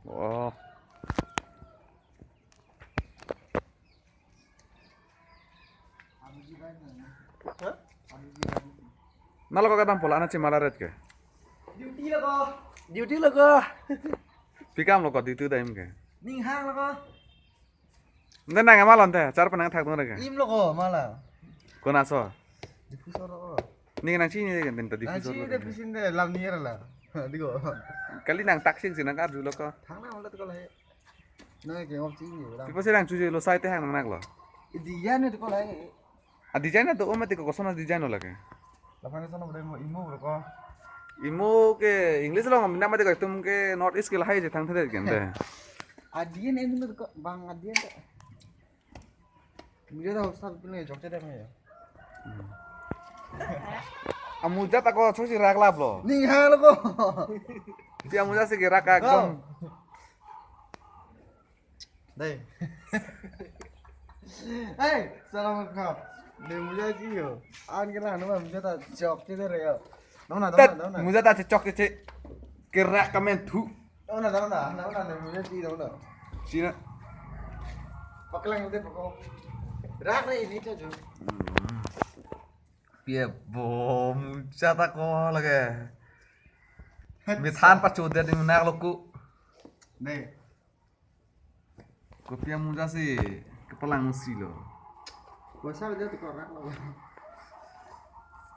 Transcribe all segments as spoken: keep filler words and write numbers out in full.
Oh. Nalo ko kedam pola ana chimala ret ke. Duty lo ko. Duty lo ko. Pi kam lo ko duty time ke. Ning hang lo ko. Nte nang amalon te, char penang thak dong ke. Im lo ko mala. Kona so. Diphu so lo ko. Ning nangchini ke nte diphu so lo. Nangchini de pisin de lam ni la. Diko. Kali nang taxi si nang karju lo ko. Thang na ulat ko la he. Nang ke ngop chini la. Pipo si nang chuji lo sai te hang nang nak lo. Di ya ne ko la he. A design do, o mati ko koson a design lo lake. Lapan koson bre mo imo bre ko. Imo ke English lo ngam na mati ko tum ke North East ke lahai je thang thede ken de. Adien en lo ko bang adien de. Mujhe to sab pune jokte de me. Amuja ta ko chosi rak lap lo. Ning ha lo ko. Ti amuja si ke rak ak bang. Dei. Hey, salam kap. Ne muja ji yo. An ke na no muja ta chok ke de re yo. Dona, dona, Tet, dona. Muja ta chok ke che. Kerak kamen thu. Dona, dona, dona, ne muja ji dona. Sina. Paklang de pako. Rak re ini cho jo. Pia bo muja ta ko lage. Mithan pa chodet ni nak lo ku. Dei. Kopi amuja si kepalang si lo. Kosa beda tu korak lo.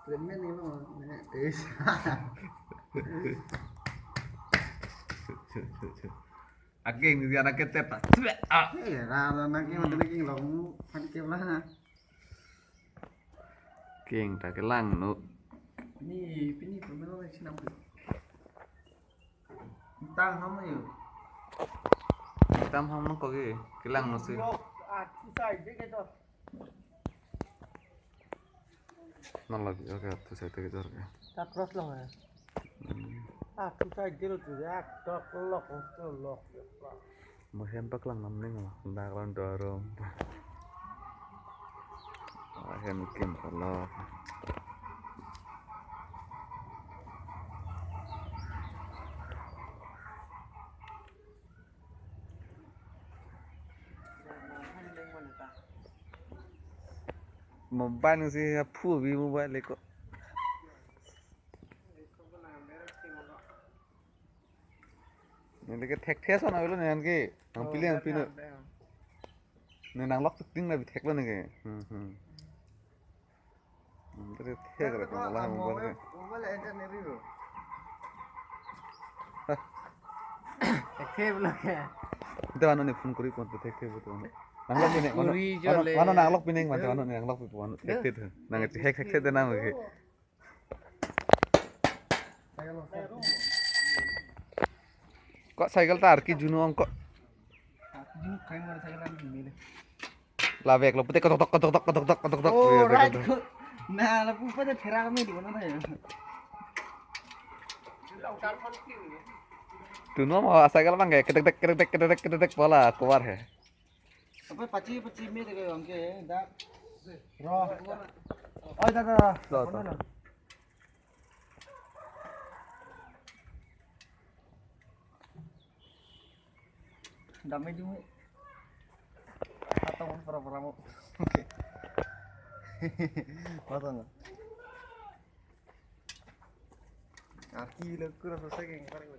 Tremen ni lo. Ne, eh. Aking ni anak ketep ta. Cek, ah. Eh, ra, ra, nang king, nang king lo. Kan ke lah. King ta kelang no. Ni, pini pemelo ni sinam. Tang ham ayo. Tam ham nang kogi kelang no si. Yo, ah, thu sai de ke to. Nang lagi, oke, thu sai de ke to. Ta cross long eh. Hmm. Ah, thu sai de lo tu ya, tok lok, tok lok. Mo hem paklang nam ning mo, dak lan dorom. Ah, hem kim pala. Mobile si aphu bi mobile ko. Neli ke thekthe ason avelo ne an ke. Nang pili nang pino. Ne nang lok ting na bi theklo ne ke. Hmm, hmm. Hmm, tadi thek re ko lah mobile ke. Mobile enter ne ri ro. Thekthe velo ke. Ante mano ne phone kori pon thekthe bo to. Nang lok pine mano. Kori mano, jole. Mano nang lok pine mano, mano nang lok pine mano. Thekthe tu. Nang thek thekthe de nang ke. Ko cycle ta arki juno ong ko. Arki juno khain mara cycle an mele. Lavek lo pute kotok tok, kotok tok, kotok tok, kotok tok. Oh, iya, right. Kotok tok. Na, lapu pada therak me di mana ya? Tuno mo cycle bang ke, kedek dek, kedek dek, kedek dek, kedek dek, bola keluar he. Apa pachi, pachi me deke bang ke, dak. Ro. Oi, dak, dak, dak. Dak, dak. Mana? Dame dumi. Atau pura-pura mo. Oke. Mata na. Arki lo kura sose ke ngkar ko.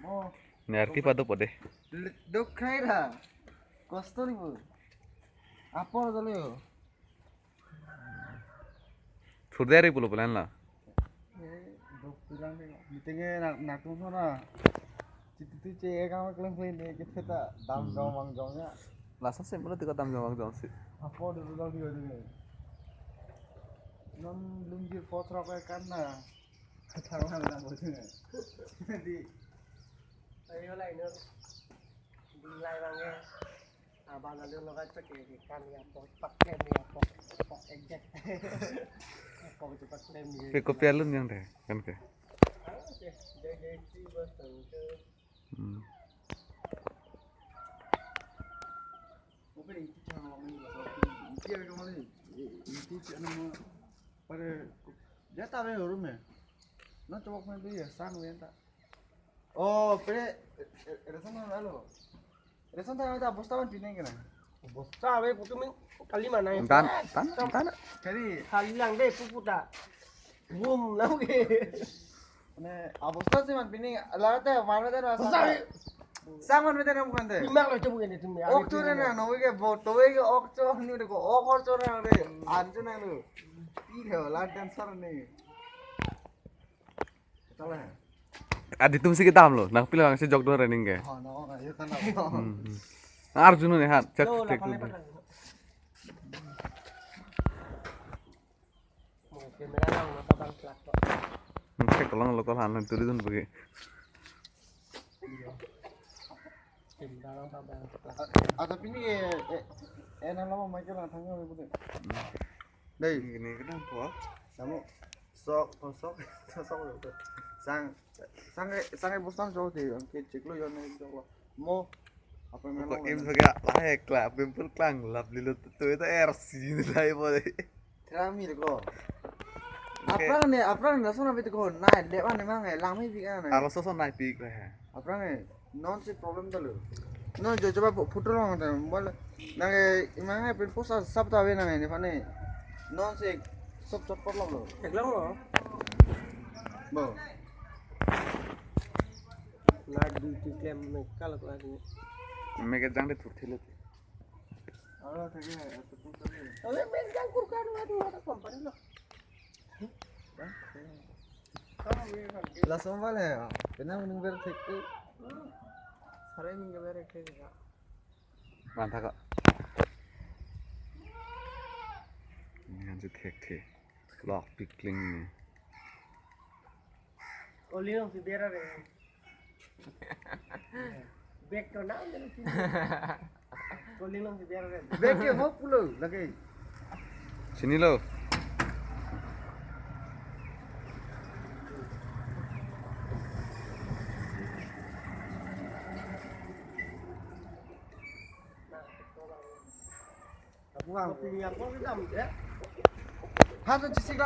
Mo. Ne arki pado pode. Dok khai ra. Kosto ni bu. Apor dole yo. Thurderi pulo plan la. Eh, dok pulang ni. Meeting e nak nak tu sana. Chiti tu che ekam klem klem ni kita dam jong wang jong ya. Lasa semplo tika dam jong wang jong si. Apor dulu dong dia ni. Non lungi fotrok kan na. Thang lang lang bo ni. Di. Ayo lai no. Di lai bang ya. Abang lalu lo kan cek ya kan ya pok pak klem ya pok pok ejek. Pok itu pak klem ya. Pe kopi alun yang deh kan ke. Ah, oke. Jadi jadi si bos tangke. Hmm. Oke, ini cang lo ini bos. Ini dia kemana? Ini cang nama pada dia tak ada rumah. Na coba main dia sang ya tak. Oh, pre, eh, eh, ration na lo. Ration ta ta bosta man pineng kena. Bosta ave putu min kali mana ya? Tan, tan, tan. Kali. Kali lang de puputa. Bum lang ke. Ne, abosta si man pineng, lagate man mete na. Bosta ave. Sang man mete na bukan de. Pimak lo coba ini tuh. Ok tu na, no ke bo, to ke ok tu ni ko, ok or tu na de. Anju na lo. Pi le, la dancer ni. Salah. Adutum si kedam lo, nangpilo nangsi jok do running ke. Oh, no, ayo kan. Hmm, hmm. Arjun ne hat, cek. Lo, tek lapan, lo. Lapan, lapan. Mo, camera lang, mata bang kelak kok. Hmm, cek tolong lo, tolong han, turi dun bagi. Ada pini ke, eh, eh, nang lama mai ke lang thang ke pute. Dei. Ini kenapa? Kamu sok, oh, sok, sok, sok. Sang, sang, sang bustan sok de, ang ke cek lo yon ne sok lo. Mo, apa memang? Kok im saga lahek lah, pimpul klang, lap lilo tu itu R C ini lah ibu. Trami ko. Oke. Aphrang ne, aphrang ne, lason api ko, nai, lewan ne mang, eh, langmi pi kan. Arloso so nai pi ko he. Aphrang ne, non si problem ta lo. Non jo coba pho-, photo long ta, bol, nang, eh, imang, eh, pin posa sap ta ave nang, eh, ne phane. Non si sop chot pot long lo. Ek long lo. Bo. Nai du tu klem me kalak lagi. Me ke jang de thur thilo. Aro thake, ato pun thake. Ave, main jang kurkar lo, aduh, ada company lo. Lason bale, penang ning ber thek ke. Sare ning ber thek ke. Mantap kok. Ini kan si thek thek. Lok pikling ni. Koli long si bera re. Bek to na, koli long si bera re. Bek ke hop pulo lagi. Sini lo. Aku ang pilihan ko kita ya. Hatu cisi